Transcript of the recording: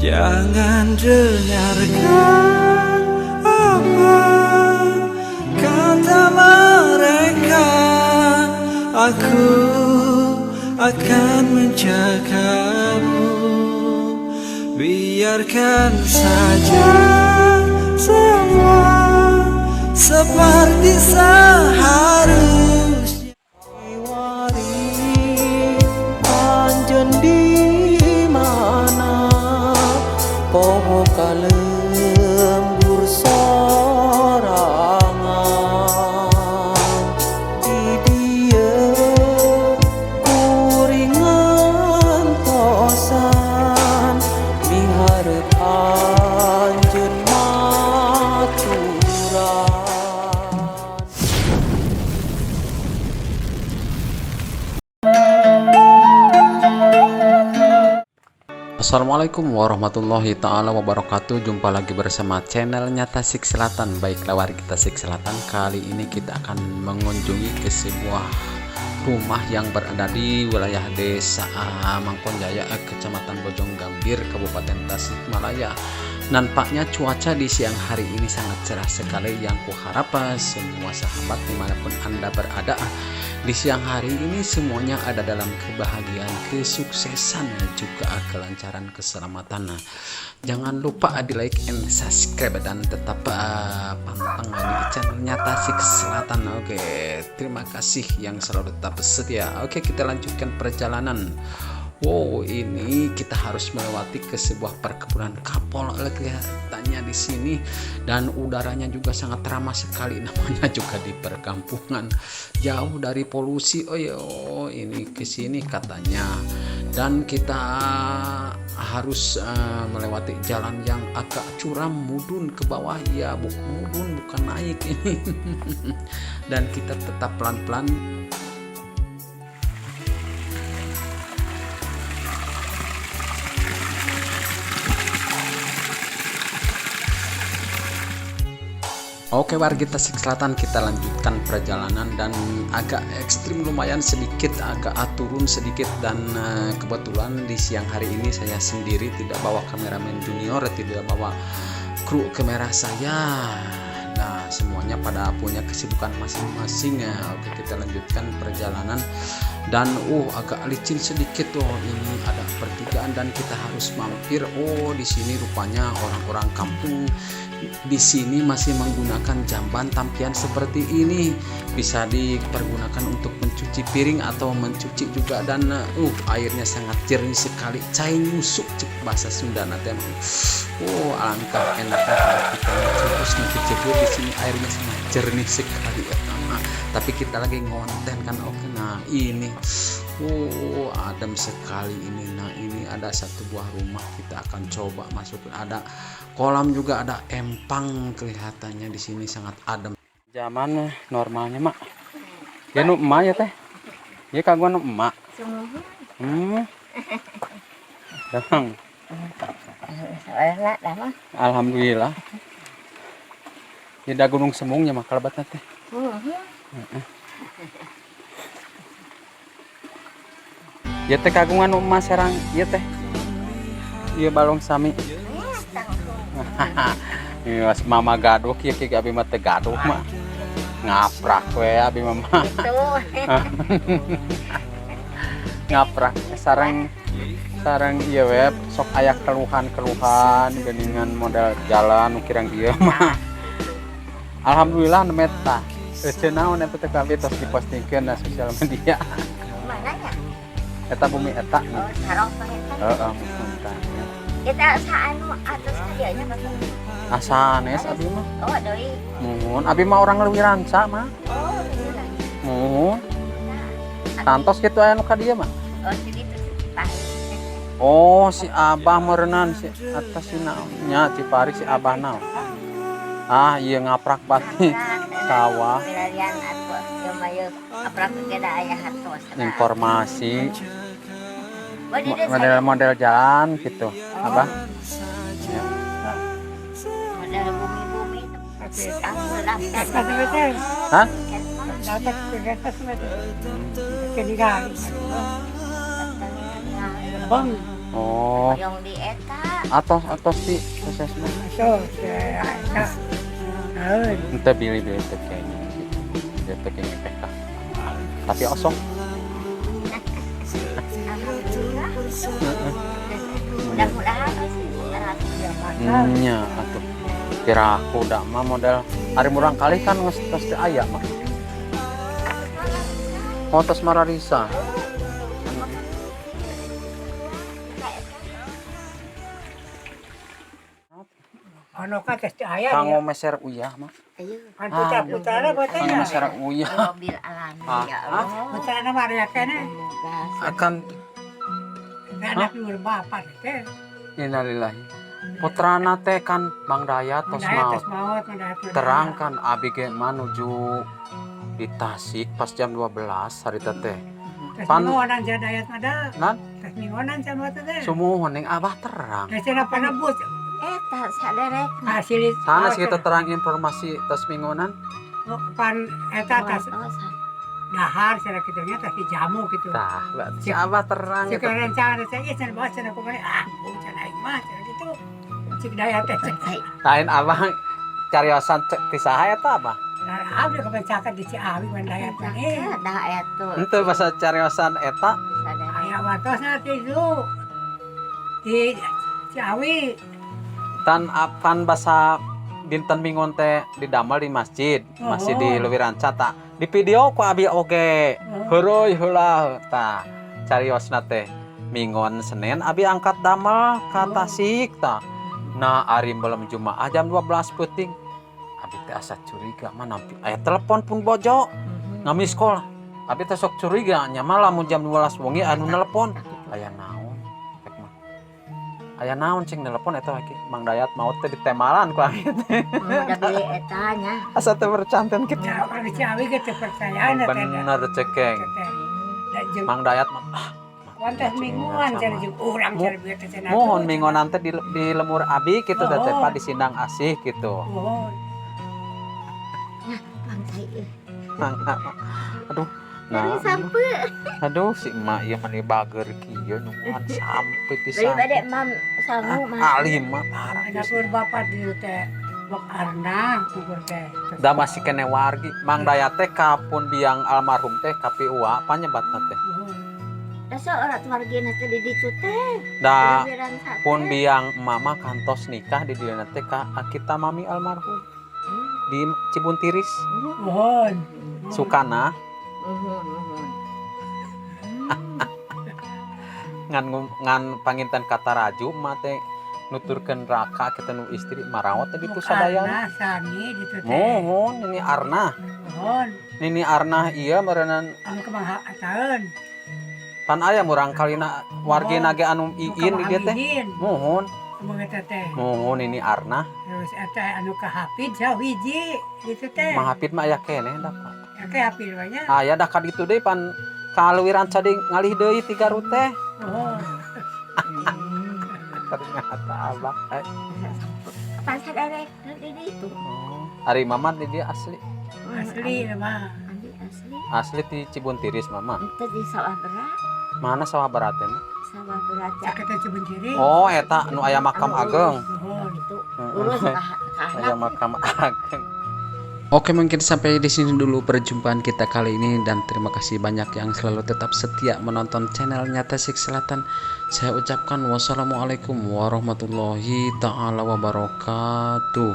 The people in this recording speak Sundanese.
Jangan dengarkan apa kata mereka. Aku akan menjagamu. Biarkan saja semua seperti seharusnya. Wari anjeun di mana, poho ka lembur sorangan di dieu kuring ngantosan miharep anjeun maturan. Assalamualaikum warahmatullahi taala wabarakatuh. Jumpa lagi bersama channelnya Tasik Selatan. Baiklah warga Tasik Selatan, kali ini kita akan mengunjungi ke sebuah rumah yang berada di wilayah Desa Mangkonjaya, Kecamatan Bojong Gambir, Kabupaten Tasikmalaya. Nampaknya cuaca di siang hari ini sangat cerah sekali. Yang kuharap semua sahabat dimanapun Anda berada di siang hari ini semuanya ada dalam kebahagiaan, kesuksesan, juga kelancaran, keselamatan. Jangan lupa di like and subscribe dan tetap panteng di channelnya Tasik Selatan. Oke, terima kasih yang selalu tetap setia. Oke, kita lanjutkan perjalanan. Wow, ini kita harus melewati ke sebuah perkebunan kapol kelihatannya di sini, dan udaranya juga sangat ramah sekali, namanya juga di perkampungan, jauh dari polusi. Oh yo, ini ke sini katanya, dan kita harus melewati jalan yang agak curam, mudun ke bawah ya, bukan mudun, bukan naik ini. Dan kita tetap pelan-pelan. Oke warga Tasik Selatan, kita lanjutkan perjalanan dan agak ekstrim lumayan sedikit, agak turun sedikit, dan kebetulan di siang hari ini saya sendiri tidak bawa kameramen junior, tidak bawa kru kamera saya. Nah, semuanya pada punya kesibukan masing-masing ya. Oke, kita lanjutkan perjalanan dan agak licin sedikit tuh. Ini ada pertigaan dan kita harus mampir. Oh, di sini rupanya orang-orang kampung di sini masih menggunakan jamban tampian seperti ini, bisa dipergunakan untuk mencuci piring atau mencuci juga, dan airnya sangat jernih sekali, cai nyusuk cek bahasa Sunda nanti. Oh, alangkah enaknya kalau kita terus ngecebur di sini, airnya sangat jernih sekali ya. Nah, tapi kita lagi ngonten kan. Oke, nah ini adem sekali ini. Nah, ini ada satu buah rumah, kita akan coba masuk. Ada kolam juga, ada empang kelihatannya di sini, sangat adem. Zaman normalnya mak. Ya nu emak ya teh. Ya kagungan nu emak. Damang. Alhamdulillah. Tidak gunung semungnya mah kalebatna teh. Heeh. Ya teh kagungan nu emas serang ieu teh. Ieu balong sami. Iya, mama gaduh kieu kieu abi mah teu gaduh mah. Ngaprak we abi mah. Ngaprak sareng sareng ieu we sok aya keluhan-keluhan geuningan model jalan nu kirang ieu mah. Alhamdulillah nu meta. Euceun naon eta teh abi tos dipostingkeun na sosial media. Mana ya? Eta bumi eta. Oh, sarong eta. Heeh, muhun tah. Kita saanu atos ka dieu nya Bapak. Asanes abi mah. Oh, deui. Muhun, abi mah orang Leuwi Ranca mah. Oh, beneran. Muhun. Tantos kitu aya nu ka dieu mah. Oh, si ditu si Cipari. Oh, si Abah meureunan si atas si naon nya Cipari si Abah naon. Ah, iya ngaprak bati sawah. Milarian atuh ieu mah ieu aprak ge da aya hartos. Informasi model-model jalan gitu, Abah. Ya. Model bumi-bumi itu. Hah? Oh, Hoyong di eta. Atos atos di sukses mah. So, saya eta. Naon? Ente bilih-bilih teu kenging gitu. Dia teu kenging PK. Tapi osok. Alhamdulillah. Mudah-mudahan sih Ya pasal. Nya atuh. Kira aku da mah model ari murang kali kan geus tos teu aya mah. Oh, tos mararisa. Ono ka teh teu aya. Kanggo meser uyah mah. Ayo. Kan putra-putrana Kanggo botenya. meser uyah. Mobil alami Ah, ya Allah. Putrana mah aya keneh. Semoga Akan Anak luhur bapak teh. innalillahi. Putrana teh kan Mang Dayat tos Mandaya maot. tos maot, mandaya tos Terang kan abi ge menuju di Tasik pas jam 12 harita teh. Tos Pan- mingonan sia dayat mah da. Nan Tos mingonan sama teh teh. sumuhun ning abah terang. Teh cenah panebus eta saderek hasil Sana kita terang informasi tos minggunan. Pan eta tas oh, dahar cenah kitu nya tas dijamu gitu. Tah, berarti si abah terang Cek gitu. rencana saya ieu cenah bawa cenah kumaha ah bung cenah aing mah cenah gitu. Cik dayat teh cenah. Lain abah cariosan cek ti saha eta abah? Nah, abdi kepencakan di Ciawi mandaya teh. Dah eta Henteu basa cariosan eta saderek. Aya wartosna ti itu di Ciawi. Tan apan basa dinten minggon teh didamel di masjid, masih di Oh. Leuwi Ranca tak. Di video ku abi oge. Heureuy heula tah. Cariosna teh minggon Senin abi angkat damel ka Tasik tah. Nah, ari belum Jumaah jam 12 peuting. Abi teh asa curiga mah nampi aya telepon pun bojo ngami sekolah. Abi teh sok curiga nya mah lamun jam 12 wengi anu nelpon. Aya naon? Rek mah. Aya naon cing nelpon eta lagi Mang Dayat maot teh ditemalan ku abi teh. Udah beli eta nya. Asa teh bercanten kitu. Ya, orang di Ciawi ge teu percayaan teh. Bener cekeng. Da jeung Mang Dayat mah ah, kontes mingguan cenah jeung urang cenah bieu teh cenah. mohon minggonan teh di lemur abi gitu teh teh Oh. Pak di Sindang Asih gitu. Mohon. Bangsa ieu. Aduh. Nah, Nah, sampe aduh si emak ieu mani bager kieu nungguan sampai beli pisan. bade mam sangu mah. Alim mah tara. Anak pun bapak di teh bok arna kubur teh. Da masih kene wargi. Mang Dayat teh kapun biang almarhum teh kapi ua panyebatna teh. Mohon. Da saora wargina teh di ditu teh. Da Leuwi Ranca teh. pun biang mama kantos nikah di dieu teh ka kita mami almarhum di Cibuntiris Mohon. Sukana Muhun muhun. Ngan ngan panginten kataraju mah teh nuturkeun raka kita nu istri marawat teh ditu Bok sadayana. Arna sami ditu teh. Mohon ini Arna. Mohon. Nini Arna iya meureunan. Anu kumaha taeun. Pan aya murang kalina wargina ge anu iin di dieu teh. Mohon. Kumaha eta teh. Mohon ini Arna. Terus eta anu ka Hafid sahiji ditu teh. Mang Hafid mah aya keneh da Pak. Eta Hafid we nya. Aya dah ka ditu deui pan ka Leuwi Ranca deui ngalih deui tiga rute. Mohon. Ternyata abah. Eh. Pan saderek di ditu. Oh. Ari mama di dieu asli. Asli mah. Abi asli. Asli di Cibuntiris mama. Ente di sawah berat, Mana sawah berat teh? Mah? Sawah berat ya. Caketa Cibuntiris. Oh, eta nu aya makam ageng. Mohon. Itu lurus Heeh. ka Aya makam ageng. Oke, mungkin sampai di sini dulu perjumpaan kita kali ini dan terima kasih banyak yang selalu tetap setia menonton channelnya Tasik Selatan. Saya ucapkan wassalamualaikum warahmatullahi taala wabarakatuh.